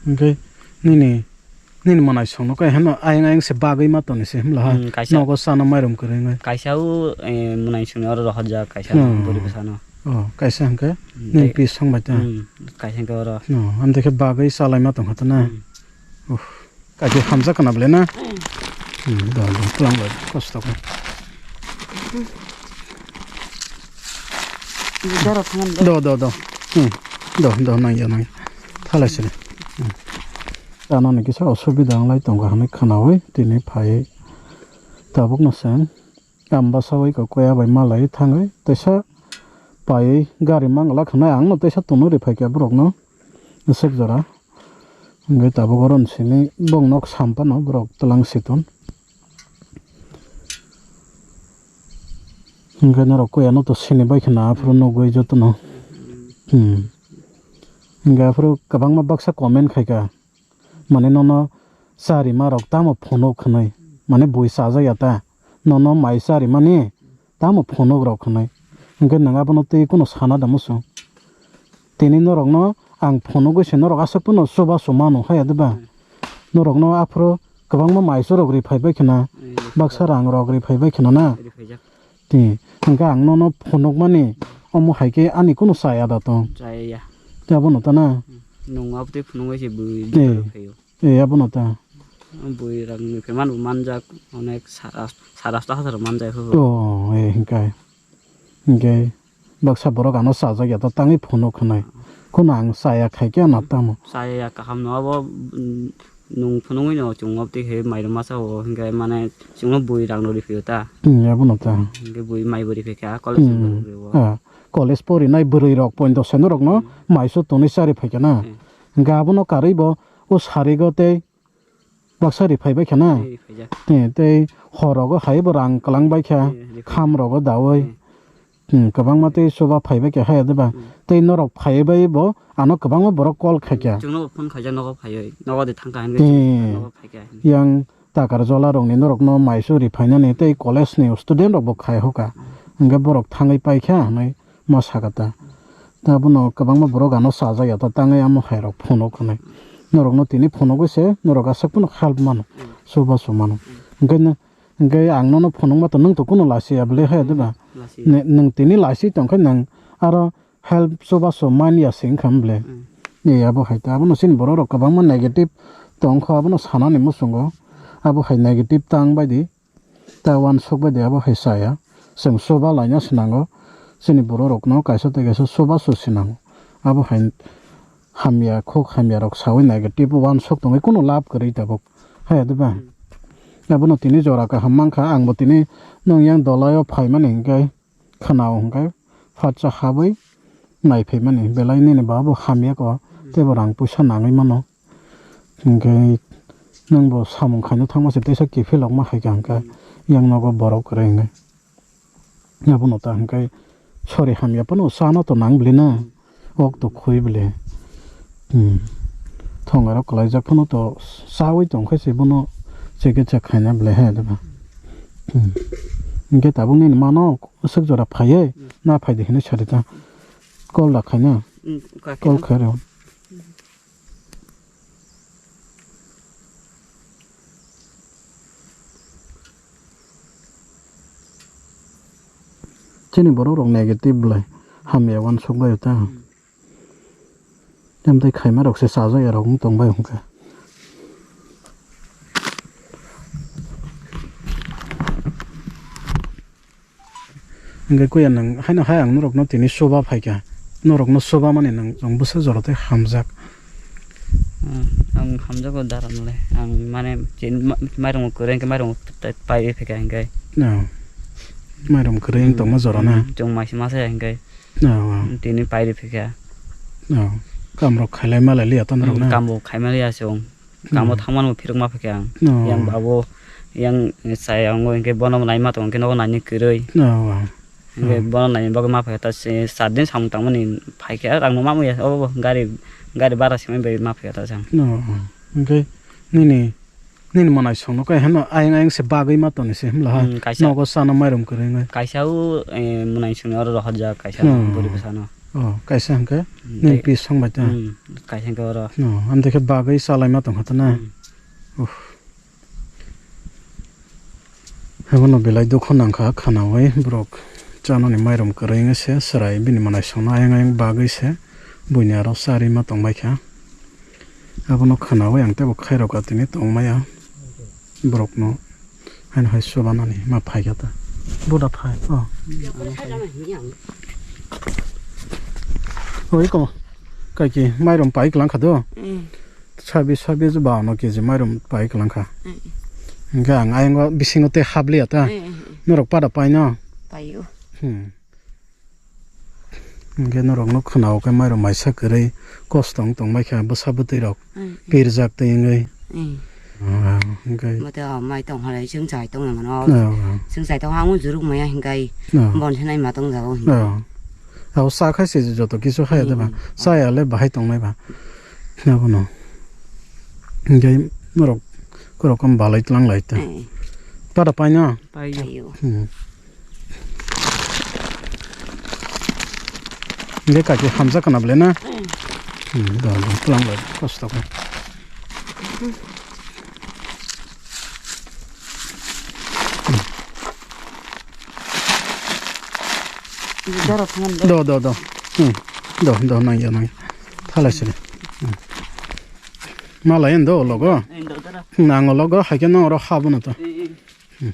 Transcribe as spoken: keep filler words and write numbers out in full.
Hwnkhe nini, nini mwnaisongno khe heno ayang ayang se bagwi ma toni se hwnla ha. Hmm, kaisa. Nogo chana mairum kwrwi wngwi. Kaisa o, eh, mwnaisongni oro rohorjak, kaisa Hmm. bwrwi bwsano. Oh, kaisa hwnkhe Hmm, nini tei pis song bai ta. Hmm, kaisa hwnkhe oro. Oh, amtwi khe bagwi chalai ma tongkha ta na. Hmm. Uff. Kaki hamjak kana bole na? Hmm, do, do, twlang bai, kosto khe. Dara thangan do. Do, do, do. Hmm, do, do, nang ya, nang ya. Thalai sini. Hmm. Tano ni kisa osubida wng lai tongo hinui khwnaui, tini phai tabuk no chwng. Ambasa bai kok koya bai malai thangwi, teisa pai gari mangla khwnai ang no teisa tonwi rw phaikha borok no. Aswk jora. Hwnkhe tabuk oro simi bong nok sampano borok twlang siton. Hwnkhe norok koya no to sini bai khwna aphuru nugwi jotono. Hmm. Hwnkhe aphuru kwbangma baksa comment khaikha. Mane nono charima rok tamo phunuk hwnwi. Mane bui chajak ya ta. Nono mai charimani tamo phunuk rok hwnwi. Hwnkhe nwng abono tei kunu sana da muchung. Tini norokno ang phunugwi se norok aswk phano chubachu mano haya de ba? Hmm. Norokno aphuru kwbangma maichwrok ri phai bai khna, Hmm. baksa rangrok ri phai bai khna na. Ri phaijak. Tei hwnkhe ang nono phunukmani omo hai khe ani kunu chaya da tong. Chaya ya. Tei abono ta na? Hmm. Nwng abotwi phunugwi se bui Eh. phaio. Eh, abono ta. Bui rang ni phaimani bo manjak, onek sara, sara sta hasaro manjak ho. Oh, eh, hingkai. Hingkai baksa borok ano chajak ya ta tangwi phunuk hwnwi. Kheno ang chaya khai khe ano tamo. Chaya ya kaham no abo, mm, nwng phunugwi no chwng obtwi khe mairum masa o hingkai mane chwngno bui rang no riphi o ta. Hmm, abono ta. Hingke bui mai bo riphi kha college Hmm. ni bwrwi o. Ah, college porinai bwrwi rok poito seno rok no Hmm. maiso tonwi chari phai kha na. Hmm. Hingke abono karwi bo o sarigo tei baksa ri phai bai kha na. Tei ri phai jak. Tei, tei hor rogo hai bo rang kwlang bai kha, Tei ri phai kham jak. rogo daui. Tei. Hmm, kwbangma tei chuba phai bai kha hai de ba. Hmm. Tei norok phai bai bo ano kwbangma borok call khai kha. Chwngno phone khai jak nogo phai oi. Nogo de thang kha hinwi Tei. nogo phai kha hinwi. Yang takar jola rokni norokno maiso ri phainani tei college ni student rok bo khai hoka. Hingke borok thangwi pai kha hinwi. Ma saka ta. Ta abono kwbangma borok ano chajak ya ta tangwi amo hai rok phunuk hwnwi. Norokno tini phunugwi se norok aswk phano help mano. Mm. Chubachu mano. Mm. Hwnkhe nw-, hwnkhe ang nono phunukma to nwng to kuno lasi ya bwle hai de ba? Mm, lasi. Ne-, nwng tini lasi tong khe nwng aro help chubachu man ya se wngkha bwle. Mm. Ni abo hai ta abono chini borok rok kwbangma negative tong kho abono sanani muchungo. Abo hai negative tang bai di. Ta uansuk bai de abo hai chaya. Chwng chuba laina swnango. Chini borok rokno kaisa tei kaisa chubachu swnango. Abo hai hamya, khuk hamya rok saui negative uansuk tongwi kunu lab kwrwi tabuk. Hai de ba? Hmm. Abono tini jora kaham mankha, ang bo tini nwng yang dolai o phaimani hinkhe khwnao hinkhe phatsa habwi naiphaimani belai nini ba bo hamya kho, tei bo rang puisa nangwi mano. Hinkhe nwng bo samung khaina thangma se teisa kiphilokma hai kha hinkhe yang nogo borok kwrwi hinkhe. Abono ta hinkhe sori hamya phano chana to nang bwle na, ok to khwi bwle. Hmm. Thongairok kwlaijak phano to chaui tongkhe se bono chikitsa khaina bwle hai de ba. Hmm. Hinkhe tabuk nini mano. Aswk jora phaiwi na phaidi hinwi sadi ta. Call da khaina. Mm, ka Call khaina. khairo. Chini borok rok negative bwlai. Hamya uansuk bai ta. Mm. Tamtwi khaima rok se chajak ya rok wng tong bai hwnkhe. Hwnkhe kuya nwng haino hai ang norokno tini chuba phaikha. Norokno chuba mani nwng chwng bwswk jora tei hamjak. Hmm, ang hamjago dara nole. Ang mane chin ma-, mairung kwrwi hwnkhe mairung pai phaikha hwnkhe. No. Mairung kwrwi wng tongma jora na. Hmm, chwng maisi masa hwnkhe. No, no. Tini pairi phaikha. No. Kamrok khailai malai liya ta norok Hmm, na. Kambo khaimaliya chwng. Kamo Hmm. thangmano phirok ma phaikha ang. No. Yang babo, yang chaya wngo hinkhe bono naima tongo hinkhe nogo naini kwrwi. No. Hinkhe Hmm. bono naini bagwi ma phaikha ta se sat din samung tangmani phaikha rang no ma muya obo gari, gari bara simi bai ma phaikha ta chang. No. Hinkhe nini, nini mwnai songno khe heno ayang ayang se bagwi ma toni se himla ha. Hmm, kaisa. Nogo chana mairum kwrwi wngwi. Kaisa o, eh, mwnai songni oro rohorjak kaisa Hmm. bwrwi bwsano. Oh, kaisa hwnkhe Hmm, nini tei- pis song bai ta. Hmm, kaisa hwnkhe oro. No, amtwi khe bagwi chalaima tongkha ta na. Hmm. Uff. Abono belai dukhu nangkha khwnaui borok chanani mairum kwrwi wngwi se chwrai bini mwnaisongno ayang ayang bagwi se buini aro charima tongbaikha. Abono khwnaui ang teibo khairok atini tongmaya borokno haino hai chubanani ma phaikha ta. Buda phai, oh. Oi ko, kaiki mairum pai kwlangkha do. Mm. Sabi sabi je ba no keji mairum pai kwlangkha. Mm. Hingke ang ayang bisingo tei habliya ta. Mm, mm, mm. Norok pada paino. Paio. Hmm. Hingke norok no khwnao khe mairum maisa kwrwi kosto wng tongbaikha bwsa bwtwi rok. Mm. Pirjak twi wngwi. Mm. Ah, hingke. Bote o mai tong halai chwng chai tong mano. Ah, ah. Chwng chai tong ang juruk maya hingkai. Ah. Bon sinai ma tong jago hingkai. Ah. Abo cha khai se joto kisu haya de ba. Mm. Chaya le bahai tongnai ba. Abono. Hingke norok korok kom balai tlang lai ta. Eh. Pada paino? Paio. Paio. Hmm. Hingke kaki hamjak kana bole na? Eh. Hmm, da, da, tlang lai kosto ko. Doro thangan do. Do, do, do. Hmm. Do, do, nangya, nangya. Thalai sini. Hmm. Malai endo logo. Endo dara. Hmm, ang logo, haikhe no oro habono to. Eh, eh. Hmm.